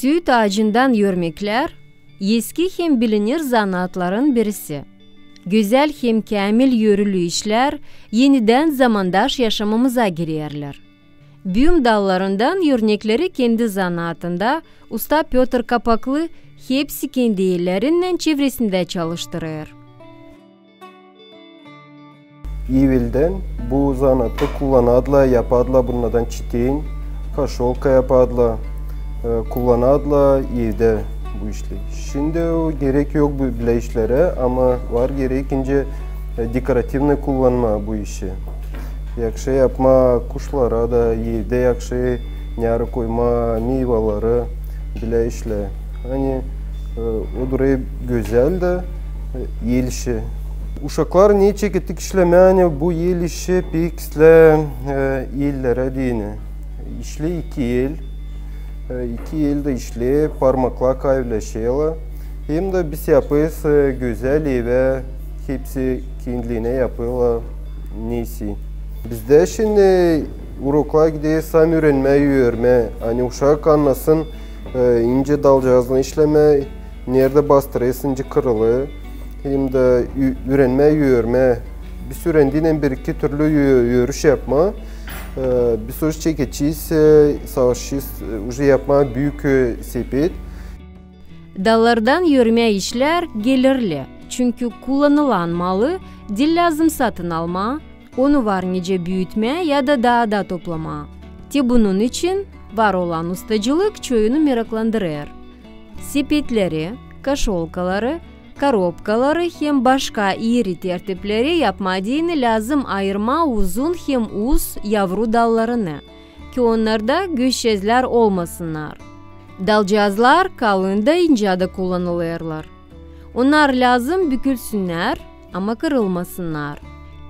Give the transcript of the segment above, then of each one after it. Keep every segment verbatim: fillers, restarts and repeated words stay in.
Tüüt aacından örmeklär eski hem bilinir zanaatların birisi. Gözäl hem käämil örülü işlär enidän zamandaş yaşamamıza girerlär. Büüm dallarından örnekleri kendi zanaatında usta Pötr Kapaklı hepsi kendi ellerinnän çevresindä çalıştırêr. Eveldän bu zanaatı kullanardılar, yapardılar bunnardan çiten, kaşolka yapardılar, e, kullanardılar evdä bu işleri. Şindi o gerek yok bu bilä işlerä, ama var gerek incä, e, dekorativnıy kullanmaa bu işi. Yakşı yapmaa kuşlara da, evdä yakşı neredä koymaa meyvaları, bilä işlär. Ani, e, o durêr gözäl dä, e, el işi. Uşaklar ne çekettik işlemää, ani bu el işi pek islää, e, ellerä deyni. İşlää iki el, e, iki el dä işlää, parmaklar kayvleşerlär. Hem dä biz yapêrız, e, gözäl evä, hepsi kendiliinä yapêrlar, neyse. Bizdä şindi uroklar gider sami üürenmää, üürenmää, ani uşak annasın, e, incä dalcaazını işlemää, neredä bastırêrsın, nicä kırılêr, hem dä ü-, üürenmää, üürenmää. Biz üürendiynän bir-iki türlü ü-, örüş yapmaa, e, biz uje çekecez, e, savaşacez, e, uje yapmaa büük, e, sepet. Dallardan örmää işlär gelirli, çünkü kullanılan malı diil lääzım satın almaa, onu var nicä büütmää ya da daada toplamaa. Te bunun için var olan ustacılık çoyunu meraklandırêr. Sepetleri, kaşolkaları, korobkaları hem başka iiri tertipleri yapmaa deyni lääzım ayırmaa uzun hem uz yavru dallarını, ki onnarda göz-çezlär olmasınnar. Dalcaazlar kalın da, incä dä kullanılêrlar. Onnar lääzım bükülsünnär, ama kırılmasınnar.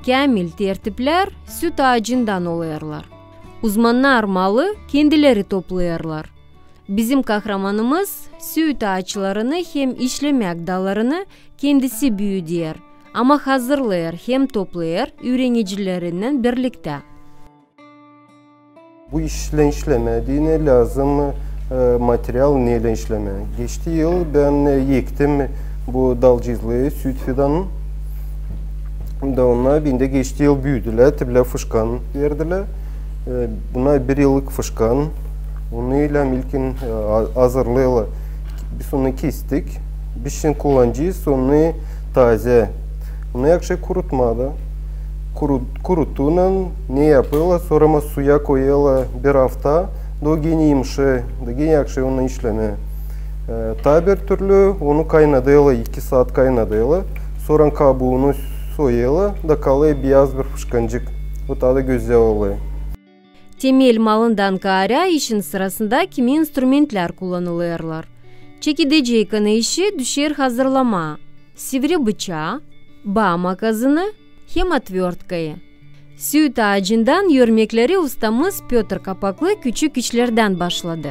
Käämil tertiplär süt aacından olêrlar. Uzmannar malı kendileri toplêêrlar. Bizim kahramanımız süt aaçlarını hem işlemäk dallarını kendisi büüder, ama hazırlêêr hem toplêêr üürenicilerinnän birliktä. Bu işlän işlemää deyni lääzım, e, material, neylän işlemää. Geçti yıl bän, e, ektim bu dalcıızlıı, süt fidanın. Da onnar bendä geçti yıl büüdülär, te bilä fışkan verdilär. E, bunnar bir yıllık fışkan. Onu ilkin, e, a-, hazırlêêrlar. Biz onu kestik. Biz şindi kullanacez onu taaze. Onu yakşı kurutmaa da. Kuru-, kuruttuunnan ne yapêrlar? Sora ama suya koyêrlar bir afta, da o genä yımışêr, da genä yakşı onu işlemää. E, taa bir türlü onu kaynadêrlar, iki saat kaynadêrlar. Sora kabuunu soyêrlar, da kalêr biyaz bir fışkancık. O taa da gözäl olêr. Temel malından kaarä işin sırasında kimi instrumentlär kullanılêrlar. Çekideceykanı işi düşer hazırlamaa: sivri bıçaa, baa makazını hem otvörtkayı. Süt aacından örmekleri ustamız Pötr Kapaklı küçük işlerdän başladı.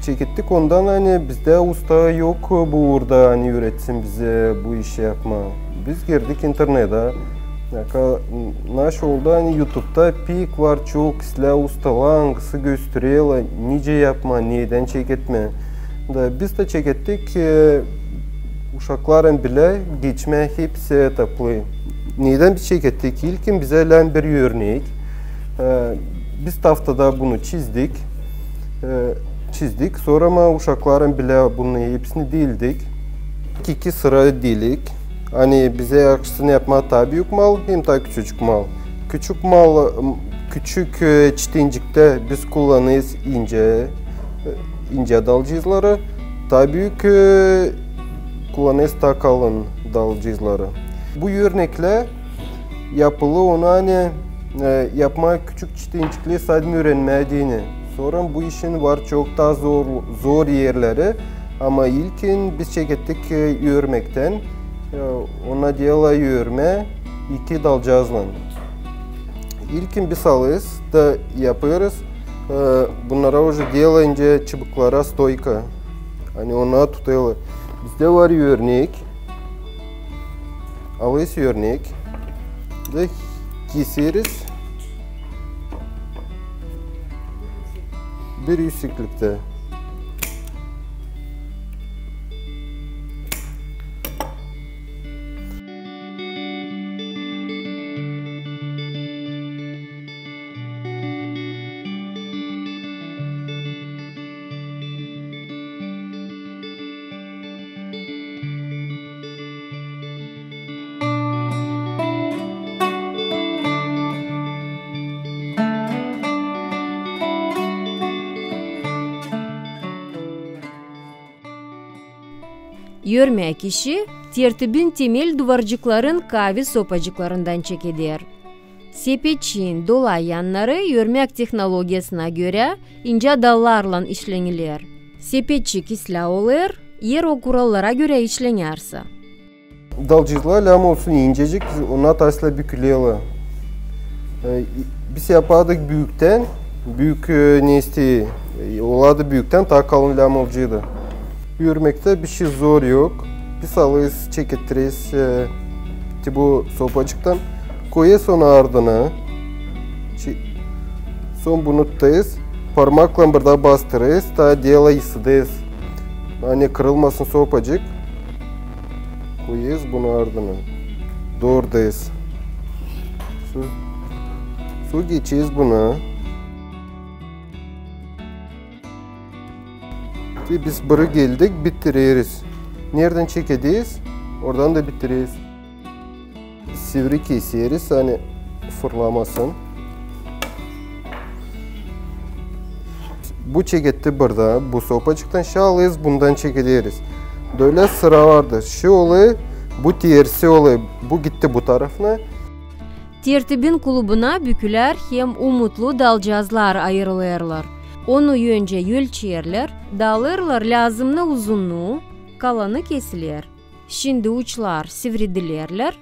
Çekettik ondan, ani bizdä usta yok bu uurda, ani üüretsin bizä bu işi yapmaa. Biz girdik internetä. Yaka, naşey oldu, ani YouTube'da pek var çok islää ustalar, angısı gösterer, nicä yapmaa, neydän çeketmää. Da biz dä çekettik, e, uşakların bilä geçmää hepsi etaplı. Neydän biz çekettik? İlkin bizä lääzım bir örnek. E, biz taftada bunu çizdik. E, çizdik. Sora ama uşakların bilä bunu hepsini deldik. İki sıra deldik. Ani bizä yakışsın yapmaa taa büük mal hem taa küçücük mal. Küçük mal, m, küçük, e, çitenciktä biz kullanêrız incä, e, incä dalcıızları. Taa büük, e, kullanêrız taa kalın dalcıızları. Bu örneklär yapılı ona, ani, e, yapmaa küçük çitencikleri sade üürenmää deyni. Sora bu işin var çok taa zor, zor erleri, ama ilkin biz çekettik, e, örmektän, e, ona deerlär örmä iki dalcaazlan. İlkin biz alêrız da yapêrız, e, bunnara uje deerlär incä çıbıklara stoyka. Ani ona tutêrlar. Bizdä var örnek. Alêrız örnek. Da keseriz. Bir üüsükliktä. Örmää kişi tertibin temel duvarcıkların kaavi sopacıklarından çekeder. Sepetçiin dolay yannarı örmäk tehnologiyasına görä incä dallarlan işleniler. Sepetçi kislää olêr, eer o kurallara görä işlenersä. Dalcıklar lääzım olsun incecik, onnar taslä büküleler. E, biz yapardık büüktän, büük, e, nesti, e, olardı büüktän, taa kalın lääzım olaceydı. Örmektä bişey zor yok. Biz alêrız, çekettireriz, e, te bu sopacıktan. Koyêrız onu ardına. Çe-, son bunu tutêrız. Parmaklan burada bastırêrız, taa dela ısıdêrız. Ani kırılmasın sopacık. Koyêrız bunu ardına. Doordêrız. Su, su geçeriz buna. Te biz burayı geldik, bitireriz. Neredän çekederiz, oradan da bitireriz. Sivri keseriz, ani fırlamasın. Bu çeketti burada, bu sopacıktan, şalêz bundan çekederiz. Bölä sıra vardır. Şu olêr, bu tersi olêr, bu gitti bu tarafına. Tertibin klubuna bükülär hem umutlu dalcazlar ayırılêrlar. Onu öncä ölçerlär, da alêrlar lääzımnı uzunnuu, kalanı kesiler. Şindi uçlar sivridilerlär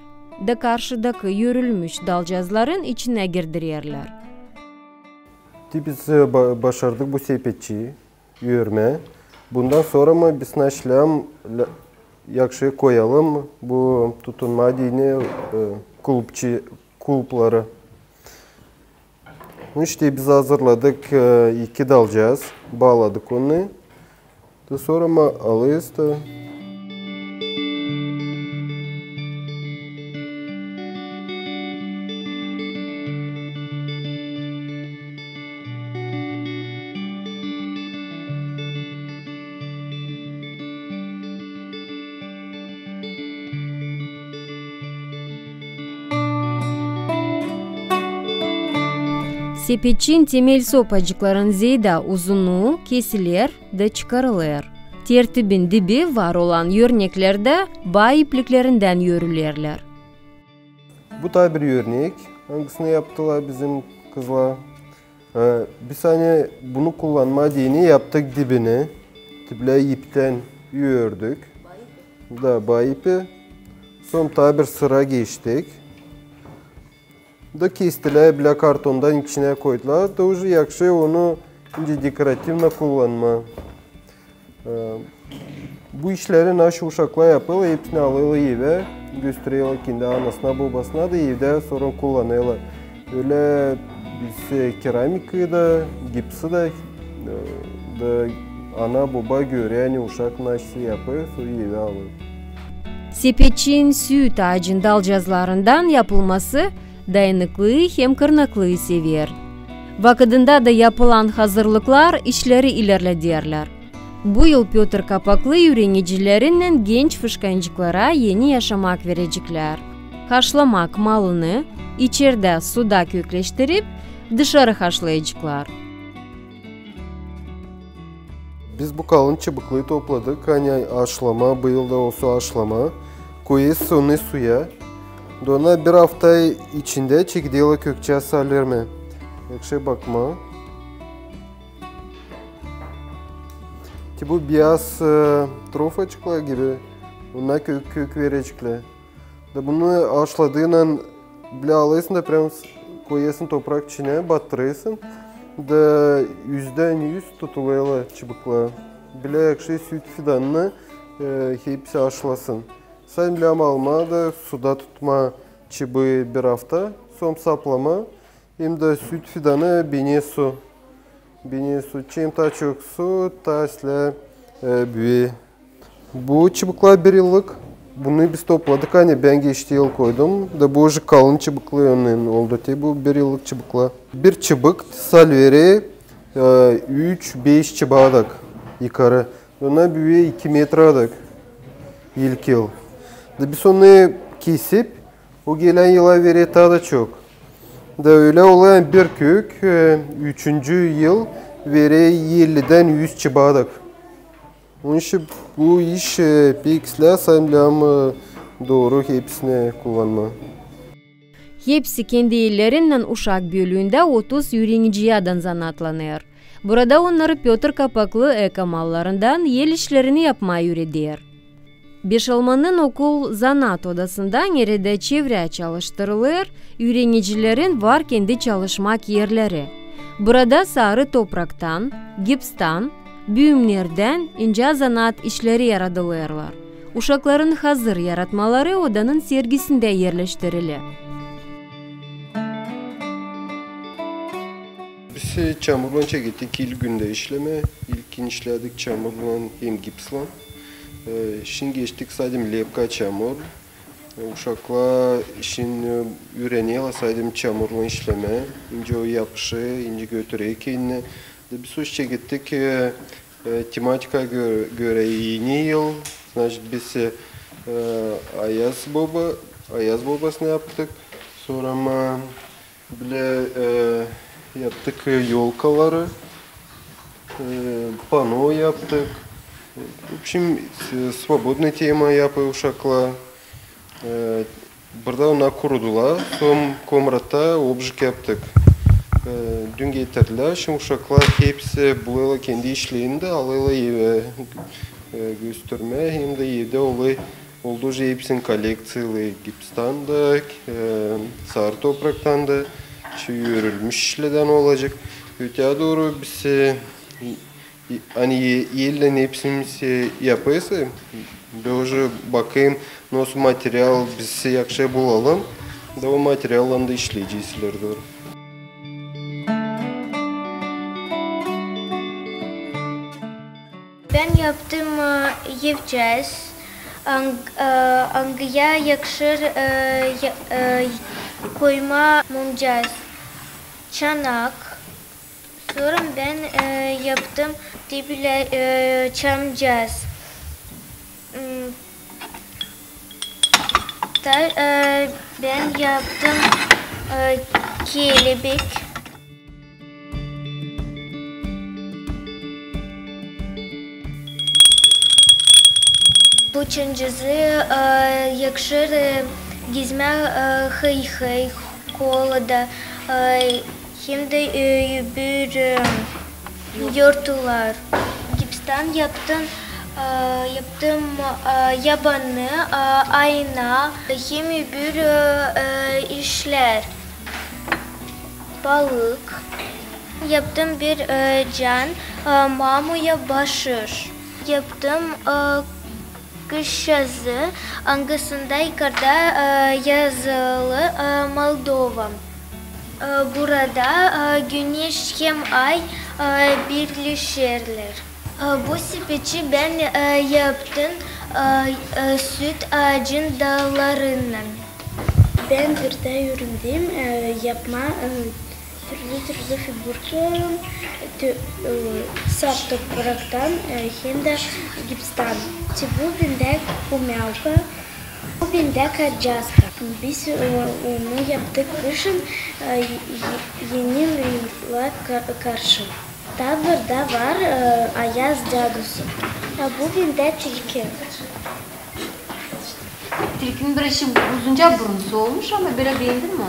da karşıdakı örülmüş dalcazların içinä girdirerlär. Te biz, e, ba-, başardık bu sepetçiyi örmää. Bundan sora mı biz naşlääm lä-, yahşı koyalım bu tutunmaa deyni, e, klubçi-, klubları. İştä biz hazırladık, e, iki dalcaz, baaladık onu. Da sora mı alêrız da. Sepetçiin temel sopacıkların zeedä uzunnuu kesiler da çıkarılêr. Tertibin dibi var olan örneklerdä baa ipliklerindän örülerlär. Bu taa bir örnek, angısını yaptılar bizim kızlar. E, biz ani bunu kullanmaa deyni yaptık dibini. Diblä iptän ördük. Da baa ipi. Son taa bir sıra geçtik. Da kestilär, bilä kartondan içinä koydular. Da uje yahşı onu nicä dekorativno kullanmaa. E, bu işleri naşı uşaklar yapêrlar, hepsini alêrlar evä, göstererlär kendi anasına, bobasına da evdä sora kullanêrlar. Ölä biz, e, keramikayı da, gipsi dä, e, da ana, boba görä, ani uşak naşı yapêr, sora evä alêr. Sepetçiin süüt aacın dalcazlarından yapılması dayanıklıyı hem kırnaklıı sever. Vakıdında da yapılan hazırlıklar işleri ilerlederlär. Bu yıl Pötr Kapaklı üürenicilerinnän genç fışkancıklara eni yaşamak vereceklär. Haşlamak malını içerdä suda kökleştirip, dışarı haşlayaceklar. Biz bu kalın çıbıklıı topladık, ani aşlama, bu yıl da olsun aşlama. Koyêrız onu suya. Da ona bir afta içindä çekederlär kökçä salêrmää. Yahşı bakmaa. Te bu biyaz, e, trofaçıklar gibi, onnar kök, kök vereceklär. Da bunu aşladıynan bilä alêrsın da prям s-, koyêrsın toprak içinä, battırêrsın. Da üzdän üz tutulêrlar çıbıklar. Bilä yahşı süüt fidanını, e, hepsi aşlasın. Sän bilä almaa da suda tutmaa çıbıı bir afta, son saplamaa. Hem dä süüt fidanı benä su. Beni su, çim taa çok su, taa islää, e, büü. Bu çıbıklar bir yıllık. Bunu biz topladık, ani bän geçti yıl koydum. Da bu uje kalın çıbıklar onun oldu. Te bu bir yıllık çıbıklar. Bir çıbık sal verer, e, üç, beş çıbaadak yukarı. Ona büü iki metradak ilk yıl. Da biz onu kesip, o gelän yıla verer taa da çok. Da ölä olêr, ani bir kök, e, üçüncü yıl verer ellidän üz çıbaadak. Onun için bu iş, e, pek islää, sanêrım, e, dooru hepsinä kullanmaa. Hepsi kendi ellerinnän uşak bölüündä otuz üüreniciyädän zanaatlanêr. Burada onnarı Pötr Kapaklı eko mallarından el işlerini yapmaa üüreder. Beşalmanın okul zanaat odasında, neredä çevrä çalıştırılêr, üürenicilerin var kendi çalışmak erleri. Burada saarı topraktan, gipstan, büümnerdän incä zanaat işleri yaradılêrlar. Uşakların hazır yaratmaları odanın sergisindä erleştirilä. Biz, e, çamurlan çekettik ilk gündä işlemää. İlkin işlädik çamurlan hem gipslan. E, şindi geçtik sadä lepka çamur. E, uşaklar şindi, e, üürenerlär sadä çamurlan işlemää. İncä o yapışêr, incä götürer kendinä. Da biz o çekettik, e, e, tematika gö-, görä eni yıl. Значит, biz, e, e, Ayaz Boba, Ayaz Bobasını yaptık. Sora ama bilä, e, yaptık, e, yolkaları, e, pano yaptık. В общем, s-, свободный tema yapêr uşaklar. E, burada onnar kurudular, sora komratta обжиг yaptık. E, dün getirdilär, şindi uşaklar hepsi bulêrlar kendi işlerini dä, alêrlar evä, e, göstermää, hem dä evdä olêr, oldu uje hepsinin kollekţiyaları gipstan da, e, saarı topraktan da, şey, örülmüş işlerdän olacek. Öteyä dooru biz, e, ani e-, ellän hepsimiz, e, yapêrsak, bän uje bakêrım, nasıl material biz yakışa bulalım, da o materiallan da işleyecez ileri dooru. Bän yaptım, e, evcääz, ang-, e, angıya yakışêr, e, ya-, e, koymaa mumcääz, çanak. Sora bän, e, yaptım te bölä, e, çamcääz. Hmm, da, e, bän yaptım, e, kelebek. Bu çamcääzı, e, yakışêr, e, gezmää, e, hıy-hıy, kolada, e, hem dä, e, öbür, e, yortular. Gipstan yaptım, e, yaptım, e, yabanı, e, ayna, hem öbür, e, e, işlär. Balık. Yaptım bir, e, can, e, mamuya başış. Yaptım, e, kışçaazı, angısında yukarda, e, yazılı, e, Moldova. E, burada, e, güneş hem ay, e, birleşerlär. E, bu sepeti bän, e, yaptım, e, e, süt aacın dallarından. Bän burada üürendim, e, yapmaa, e, türlü-türlü figurka, tö-, e, saarı topraktan, e, hem dä gipstan. Te bu bendä kumälka, bu bendä kartçaaska. Biz, e, onu yaptık kışın, e, e-, eni yıla ka-, karşı. Taa burada var, e, Ayaz dädusu. A bu bendä tilki. Tilkinin biraz uzunca burnusu olmuş, ama bölä beendin mi?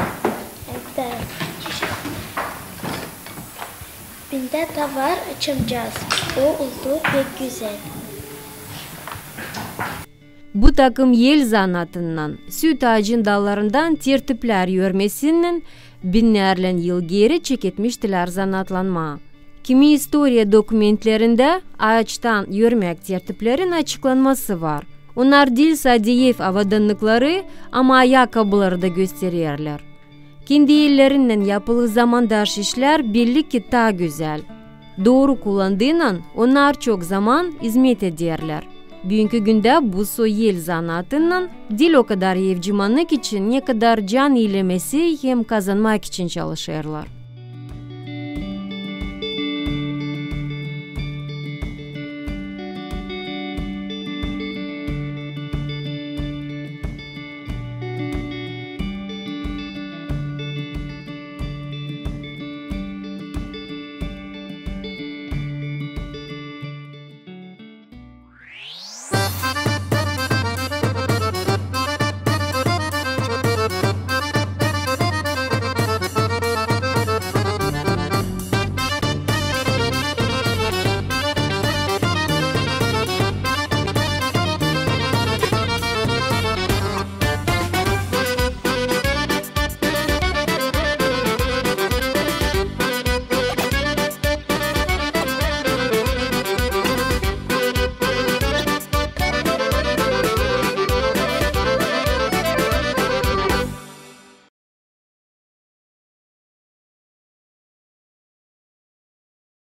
Evet. Bendä taa var çamcääz. O oldu pek gözäl. Bu takım el zanaatından, süt aacın dallarından tertiplär örmesinnän binnärlän yıl geeri çeketmiştilär zanaatlanmaa. Kimi istoriya dokumentlerindä aaçtan örmäk tertiplerin açıklanması var. Onnar diil sade ev avedannıkları, ama ayakabıları da göstererlär. Kendi ellerinnän yapılı zamandaş işlär belli ki taa gözäl. Dooru kullandıynan, onnar çok zaman izmet ederlär. Büünkü gündä bu soy el zanaatınnan diil o kadar evcimanık için, ne kadar can iilemesi hem kazanmak için çalışêrlar.